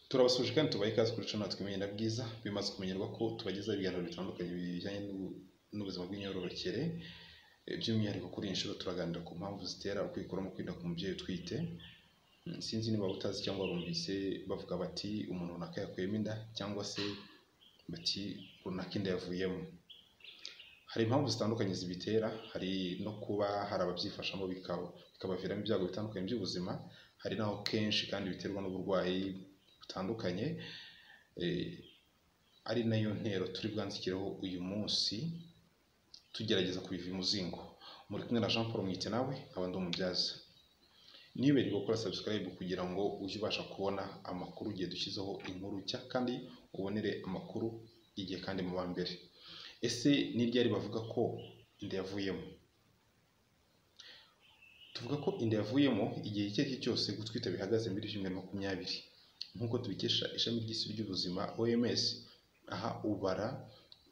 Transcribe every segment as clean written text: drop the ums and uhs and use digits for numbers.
Turabasuje kandi tubaha ikaze kuri channel Twimenye na Bwiza. Bimaze kumenyerwa ko tubagezaho ibiganiro bitandukanye bijyanye n'ubuzima bw'imyororokere. By'umwihariko kuri iyi nshuro turaganira ku mpamvu zitera ukwikuramo kw'inda ku mubyeyi utwite. Sinzi niba utazi cyangwa warumvise bavuga bati umuntu runaka yakuyemo inda, cyangwa se bati runaka inda yavuyemo. Hari impamvu zitandukanye zibitera, hari no kuba hari ababyifashamo bikabaviramo ibyago bitandukanye by'ubuzima, hari n'aho kenshi kandi biterwa n'uburwayi butandukanye, ari nayo ntero turi bwanzikireho uyu munsi tugerageza kubiva imuzingo. Muri kumwe na Jean Paul Mwitenawe, nkaba ndi umubyaza. Ntiwibagirwe gukora subscribe kugira ngo ujye ubasha kubona amakuru igihe dushyizeho inkuru nshya, kandi ubonere amakuru igihe kandi mu ba mbere. Ese ni ryari bavuga ko inda yavuyemo? Tuvuga ko inda yavuyemo igihe icyo ari cyo cyose gutwita bihagaze muri byumweru 20, nk'uko tubikesha ishami ry'isi ry'ubuzima OMS. Aha ubara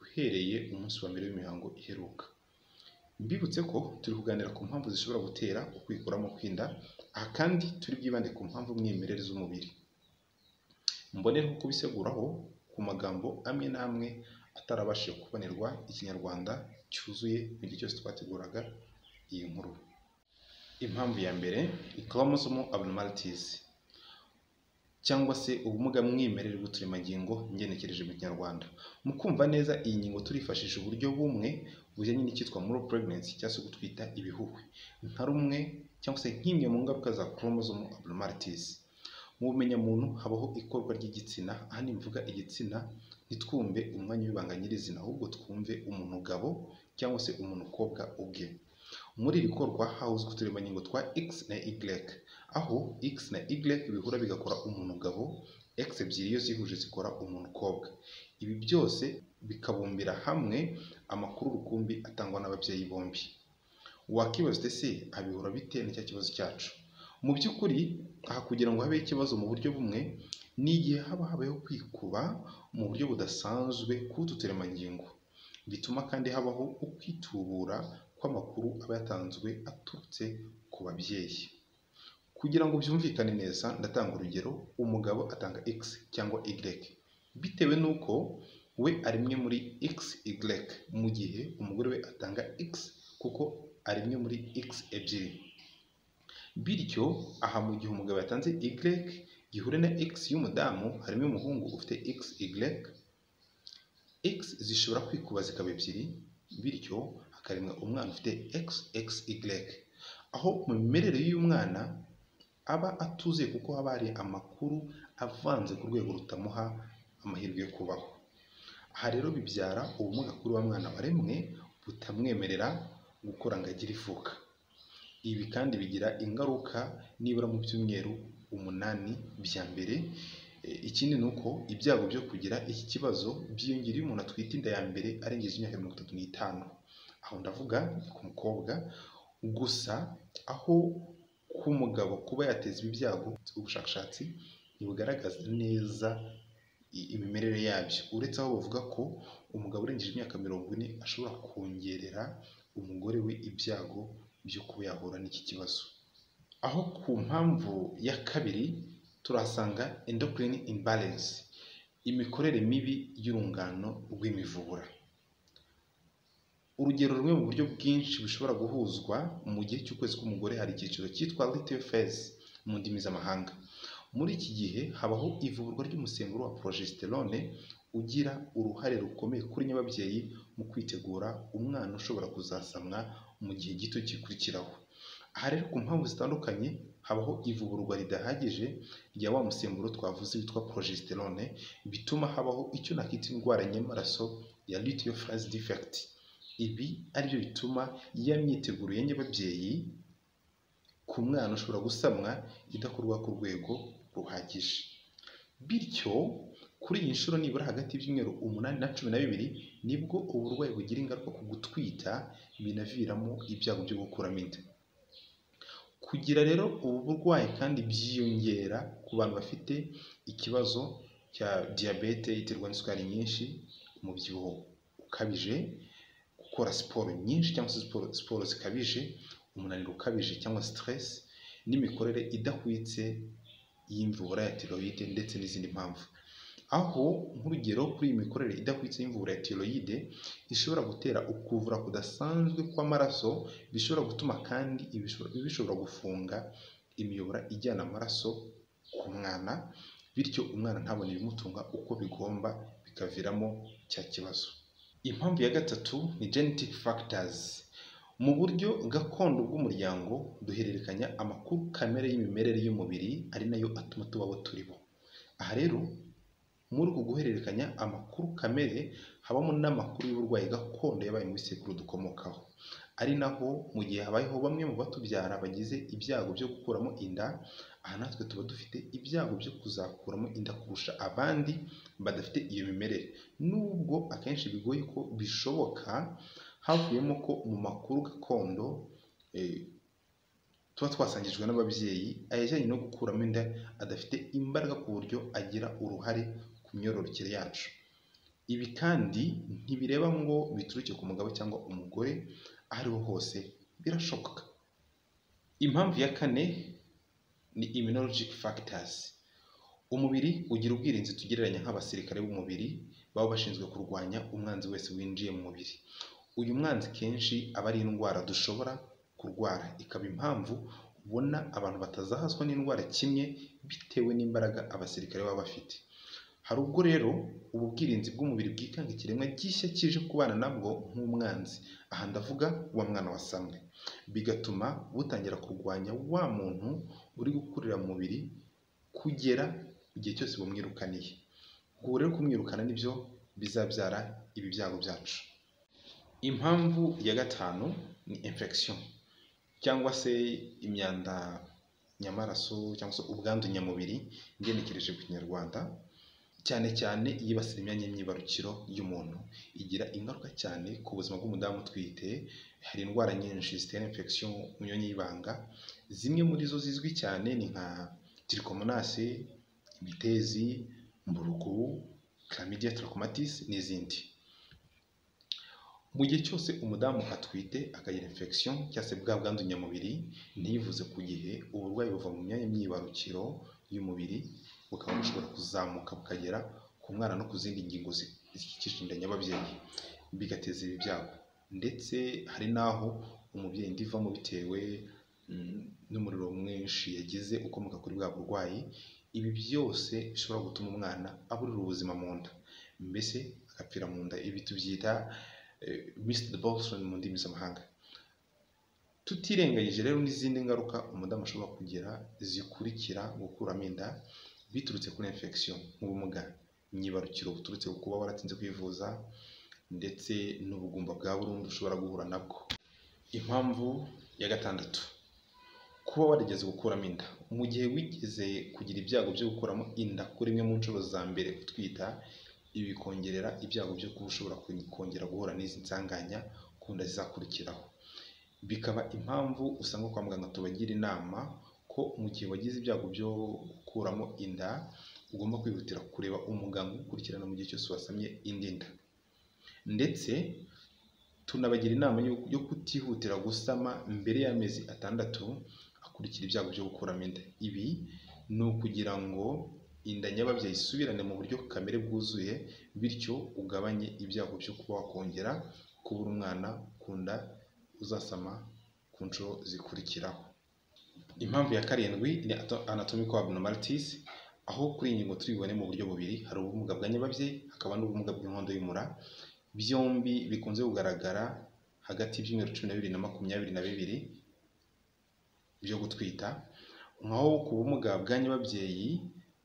uhereye umunsi wa mbere w'imihango iheruka. Mbibutse ko turi kuganira ku mpamvu zishobora gutera ukwikuramo kw'inda, aha kandi turi bwibande ku mpamvu mwimerere z'umubiri. Mbonereho kubiseguraho ku magambo amwe n'amwe atarabashije kubonerwa ikinyarwanda cyuzuye mu gihe cyose twateguraga iyi nkuru. Impamvu ya mbere ni chromosomal abnormalities, cyangwa se ubumuga mwimerere bw'uturemangingo ngenekereje mu kinyarwanda. Mu kumva neza iyi ngingo turifashisha uburyo bumwe bujyanye n'icyitwa molar pregnancy, cyangwa se gutwita ibihuhwe, nka rumwe cyangwa se nk'imwe mu ngaruka za chromosomal abnormalities. Mu bumenyamuntu habaho ikorwa ry'igitsina. Aha nimvuga igitsina ntitwumve umwanya w'ibanga nyirizina, ahubwo twumve umuntu gabo cyangwa se umuntu kobwa ubwe. Muri iri korwa hahuzwa uturemangingo twa X na Y, aho X na Y bihura bigakora umuntu gabo, X ebyiri iyo zihuje zikora umuntu kobwa. Ibi byose bikabumbira hamwe amakuru rukumbi atangwa n'ababyeyi bombi. Wakibaza uti ese abihura bite na cya kibazo cyacu? Mu by'ukuri aha kugira ngo habeho ikibazo mu buryo bumwe, ni igihe haba habayeho kwikuba mu buryo budasanzwe k'utu turemangingo, bituma kandi habaho ukwitubura kw'amakuru aba yatanzwe aturutse ku babyeyi. Kugira ngo byumvikane neza, ndatanga urugero: umugabo atanga X cyangwa Y bitewe n'uko we ari imwe muri XY, mu gihe umugore we atanga X kuko ari imwe muri X ebyiri. Bityo aha mu gihe umugabo yatanze Y gihure na X y'umudamu, harimo umuhungu ufite XY, X zishobora kwikuba zikaba ebyiri, bityo hakaremwa umwana ufite XXY, aho mu mimerere y'uyu mwana aba atuzuye kuko haba hari amakuru avanze ku rwego rutamuha amahirwe yo kubaho. Aha rero bibyara ubumuga kuri wa mwana waremwe butamwemerera gukura ngo agire ivuka. Ibi kandi bigira ingaruka nibura mu byumweru 8 bya mbere. Ikindi ni uko ibyago byo kugira iki kibazo byiyongera iyo umuntu atwite inda ya mbere arengeje imyaka 35. Aho ndavuga ni ku mukobwa gusa, aho ku mugabo kuba yateza ibi byago ubushakashatsi ntibugaragaza neza imimerere yabyo, uretse aho bavuga ko umugabo urengeje imyaka 40 ashobora kongerera umugore we ibyago byo kuba yahura n'iki kibazo. Aho ku mpamvu ya kabiri turahasanga endocrine imbalance, imikorere mibi y'urungano rw'imivubura. Urugero rumwe mu buryo bwinshi bushobora guhuzwa, mu gihe cy'ukwezi k'umugore hari icyiciro cyitwa luteal phase mu ndimi z'amahanga. Muri iki gihe habaho ivuburwa ry'umusemburo wa progesterone ugira uruhare rukomeye kuri nyababyeyi mu kwitegura umwana ushobora kuzasamwa mu gihe gito gikurikiraho. Aha rero ku mpamvu zitandukanye habaho ivuburwa ridahagije rya wa musemburo twavuze witwa progesterone, bituma habaho icyo nakita indwara nyamaraso ya luteal phase defect. Ibi aribyo bituma ya myiteguro ya nyababyeyi ku mwana ushobora gusamwa idakorwa ku rwego ruhagije. Bityo kuri iyi nshuro nibura hagati y'ibyumweru 8 na 12 nibwo uburwayi bugira ingaruka ku gutwita, binaviramo ibyago byo gukuramo inda. Kugira rero ubu burwayi kandi byiyongera ku bantu bafite ikibazo cya diyabete iterwa n'isukari nyinshi, umubyibuho ukabije, gukora siporo nyinshi cyangwa se siporo zikabije, umunaniro ukabije cyangwa stress, n'imikorere idahwitse y'imvubura ya tiroyide ndetse n'izindi mpamvu. Aho nk'urugero kuri iyi mikorere idahwitse y'imvubura ya tiroyide ishobora gutera ukuvura kudasanzwe kw'amaraso, bishobora gutuma kandi bishobora gufunga imiyoboro ijyana amaraso ku mwana, bityo umwana ntabone ibimutunga uko bigomba, bikaviramo cya kibazo. Impamvu ya gatatu ni genetic factors. Mu buryo gakondo bw'umuryango duhererekanya amakuru kamere y'imimerere y'umubiri, ari nayo atuma tuba abo turi bo. Aha rero muri uku guhererekanya amakuru kamere habamo n'amakuru y'uburwayi gakondo yabaye mu bisekuru dukomokaho, ari naho mu gihe habayeho bamwe mu batubyara bagize ibyago byo gukuramo inda, aha natwe tuba dufite ibyago byo kuzakuramo inda kurusha abandi badafite iyo mimerere, nubwo akenshi bigoye ko bishoboka. Havuyemo ko mu makuru gakondo tuba twasangijwe n'ababyeyi ayajyanye no gukuramo inda adafite imbaraga ku buryo agira uruhare ku myororokere yacu. Ibi kandi ntibireba ngo bituruke ku mugabo cyangwa umugore, aho ariho hose birashoboka. Impamvu ya kane ni immunologic factors. Umubiri ugira ubwirinzi tugereranya nk'abasirikare b'umubiri baba bashinzwe kurwanya umwanzi wese winjiye mu mubiri. Uyu mwanzi kenshi aba ari indwara dushobora kurwara, ikaba impamvu ubona abantu batazahazwa n'indwara kimwe bitewe n'imbaraga abasirikare baba bafite. Hari ubwo rero ubu bwirinzi bw'umubiri bwikanga ikiremwa gishya kije kubana nabwo nk'umwanzi, aha ndavuga wa mwana wasamwe, bigatuma butangira kurwanya wa muntu uri gukurira mu mubiri kugera igihe cyose bumwirukaniye. Ubwo rero kumwirukana nibyo bizabyara ibi byago byacu. Impamvu ya gatanu ni infection cyangwa se imyanda nyamaraso cyangwa se ubwandu nyamubiri ngenekereje ku Kinyarwanda, cyane cyane yibasira imyanya y'imyibarukiro y'umuntu, igira ingaruka cyane ku buzima bw'umudamu utwite. Hari indwara nyinshi zitera infection mu myanya y'ibanga, zimwe muri zo zizwi cyane ni nka trichomonas, imitezi, mburugu, chlamydia trachomatis n'izindi. Mu gihe cyose umudamu atwite akagira infection cyangwa se bwa bwandu nyamubiri ntiyivuze ku gihe, uburwayi buva mu myanya y'imyibarukiro y'umubiri bukaba bushobora kuzamuka bukagera ku mwana no ku zindi ngingo zikikije inda nyababyeyi, bigateza ibi byago. Ndetse hari n'aho umubyeyi inda ivamo bitewe n'umuriro mwinshi yagize ukomoka kuri bwa burwayi. Ibi byose bishobora gutuma umwana aburira ubuzima mu nda, mbese agapfira mu nda. Ibi tubyita missed abortion mu ndimi z'amahanga. Tutirengagije rero n'izindi ngaruka umudamu ashobora kugira zikurikira gukuramo inda biturutse kuri infection, nk'ubumuga myibarukiro buturutse ku kuba waratinze kwivuza, ndetse n'ubugumba bwa burundu ushobora guhura nabwo. Impamvu ya gatandatu, kuba warigeze gukuramo inda. Mu gihe wigeze kugira ibyago byo gukuramo inda kuri imwe mu nshuro za mbere utwita, ibi bikongerera ibyago byo kuba ushobora kongera guhura n'izi nsanganya ku nda zizakurikiraho. Bikaba impamvu usanga kwa muganga tubagira inama ko mu gihe wagize ibyago byo gukuramo inda ugomba kwihutira kureba umuganga ugukurikirana mu gihe cyose wasamye indi nda. Ndetse tunabagira inama yo kutihutira gusama mbere y'amezi 6 akurikira ibyago byo gukuramo inda. Ibi ni ukugira ngo inda nyababyeyi isubirane mu buryo kamere bwuzuye, bityo ugabanye ibyago byo kuba wakongera kubura umwana ku nda uzasama ku nshuro zikurikiraho. Impamvu ya karindwi ni anatomical abnormalities, aho kuri iyi ngingo turibone mu buryo bubiri: hari ubumuga bwa nyababyeyi, hakaba n'ubumuga bw'inkondo y'umura. Byombi bikunze kugaragara hagati y'ibyumweru 12 na 22 byo gutwita. Nkaho ku bumuga bwa nyababyeyi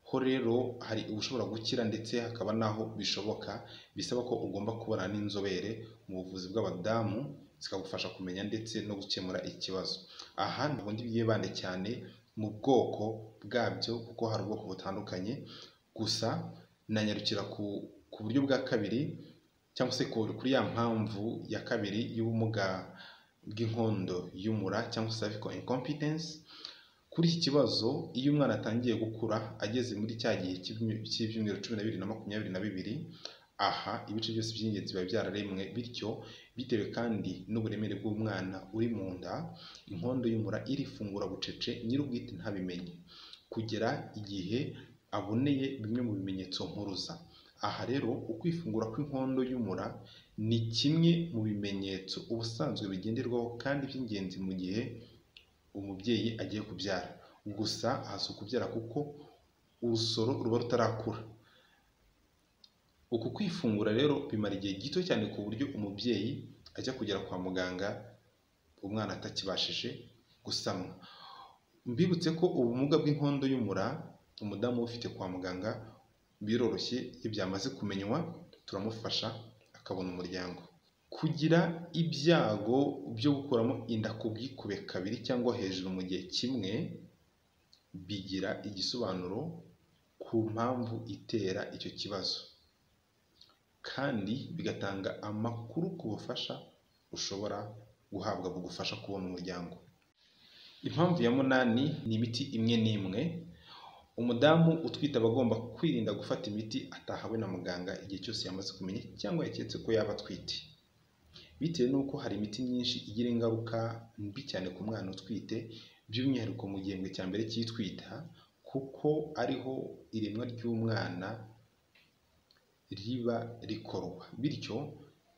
ho rero hari ubushobora gukira, ndetse hakaba n'aho bishoboka bisaba ko ugomba kubana n'inzobere mu buvuzi bw'abadamu zikagufasha kumenya ndetse no gukemura ikibazo. Aha ntabwo ndi bwibande cyane mu bwoko bwabyo kuko hari ubwoko butandukanye, gusa nanyarukira ku buryo bwa kabiri cyangwa se kuri ya mpamvu ya kabiri y'ubumuga bw'inkondo y'umura cyangwa se cervical incompetence. Kuri iki kibazo, iyo umwana atangiye gukura ageze muri cya gihe cy'ibyumweru 12 na 22, aha ibice byose by'ingenzi biba byararemwe, bityo bitewe kandi n'uburemere bw'umwana uri mu nda, inkondo y'umura irifungura bucece nyir'ubwite ntabimenye. kugera igihe aboneye bimwe mu bimenyetso mpuruza. Aha rero ukwifungura kw'inkondo y'umura ni kimwe mu bimenyetso ubusanzwe bigenderwaho kandi by'ingenzi mu gihe umubyeyi agiye kubyara. Gusa aha si ukubyara kuko urusoro ruba rutarakura. Uku kwifungura rero bimara igihe gito cyane ku buryo umubyeyi ajya kugera kwa muganga umwana atakibashije gusamwa. Mbibutse ko ubumuga bw'inkondo y'umura umudamu ufite kwa muganga biroroshye, iyo byamaze kumenywa turamufasha akabona umuryango. Kugira ibyago byo gukuramo inda ku bwikube kabiri cyangwa hejuru mu gihe kimwe bigira igisobanuro ku mpamvu itera icyo kibazo, kandi bigatanga amakuru ku bufasha ushobora guhabwa bugufasha kubona umuryango. Impamvu ya munani ni imiti imwe n'imwe. Umudamu utwite aba agomba kwirinda gufata imiti atahawe na muganga igihe cyose yamaze kumenya cyangwa yaketse ko yaba atwite, bitewe n'uko hari imiti myinshi igira ingaruka mbi cyane ku mwana utwite, by'umwihariko mu gihembwe cya mbere cy'itwita, kuko ariho iremwa ry'umwana riba rikorwa. Bityo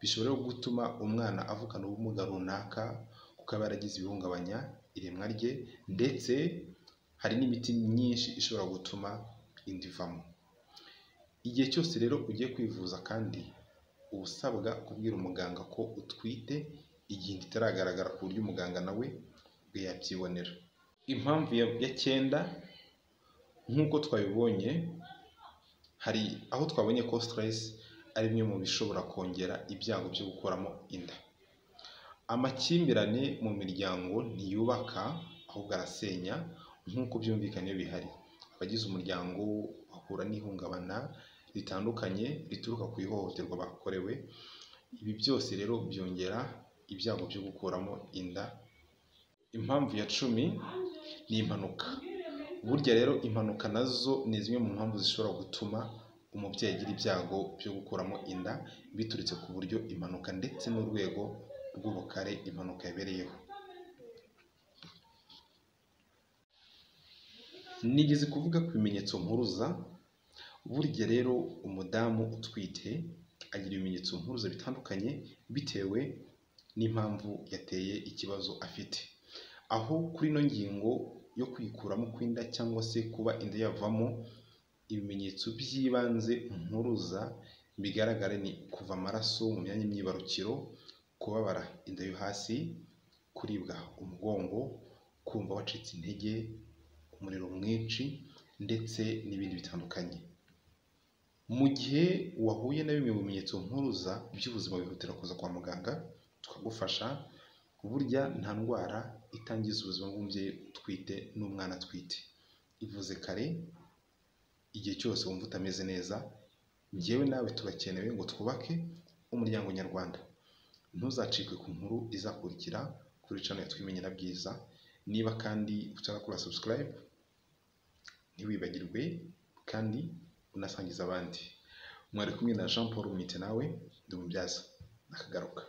bishobora gutuma umwana avukana ubumuga runaka kuko aba yaragize ibihungabanya iremwa rye, ndetse hari n'imiti myinshi ishobora gutuma inda ivamo. Igihe cyose rero ugiye kwivuza kandi uba usabwa kubwira umuganga ko utwite igihe inda itaragaragara, ku buryo umuganga nawe ubwe yabyibonera. Impamvu ya cyenda, nk'uko twabibonye, hari aho twabonye ko stress ari bimwe mu bishobora kongera ibyago byo gukuramo inda. Amakimbirane mu miryango ntiyubaka ahubwo arasenya, nk'uko byumvikana iyo bihari. Abagize umuryango bahura n'ihungabana ritandukanye rituruka ku ihohoterwa bakorewe. Ibi byose rero byongera ibyago byo gukuramo inda. Impamvu ya 10 ni impanuka. Burya rero impanuka nazo ni zimwe mu mpamvu zishobora gutuma umubyeyi agira ibyago byo gukuramo inda, biturutse ku buryo impanuka ndetse n'urwego rw'ubukare impanuka yabereyeho. Nigeze kuvuga ku bimenyetso mpuruza. Burya rero umudamu utwite agira ibimenyetso mpuruza bitandukanye bitewe n'impamvu yateye ikibazo afite. Aho kuri ino ngingo yo kwikuramo kw'inda cyangwa se kuba inda yavamo, ibimenyetso by'ibanze mpuruza bigaragara ni kuva amaraso mu myanya myibarukiro, kubabara inda yo hasi, kuribwa umugongo, kumva wacitse intege, umuriro mwinshi ndetse n'ibindi bitandukanye. Mu gihe wahuye na bimwe mu bimenyetso mpuruza by'ubuzima, wihutira kuza kwa muganga tukagufasha. Burya nta ndwara itangiza ubuzima bw'umubyeyi utwite n'umwana atwite. Ivuze kare igihe cyose wumva utameze neza. Njyewe nawe turakenewe ngo twubake umuryango nyarwanda. Ntuzacikwe ku nkuru izakurikira kuri channel ya Twimenyera Bwiza. Niba kandi utarakora subscribe, ntiwibagirwe kandi unasangiza abandi. Mwari kumwe na Jean Paul Mwitenawe, ndi umubyaza. Nakagaruka.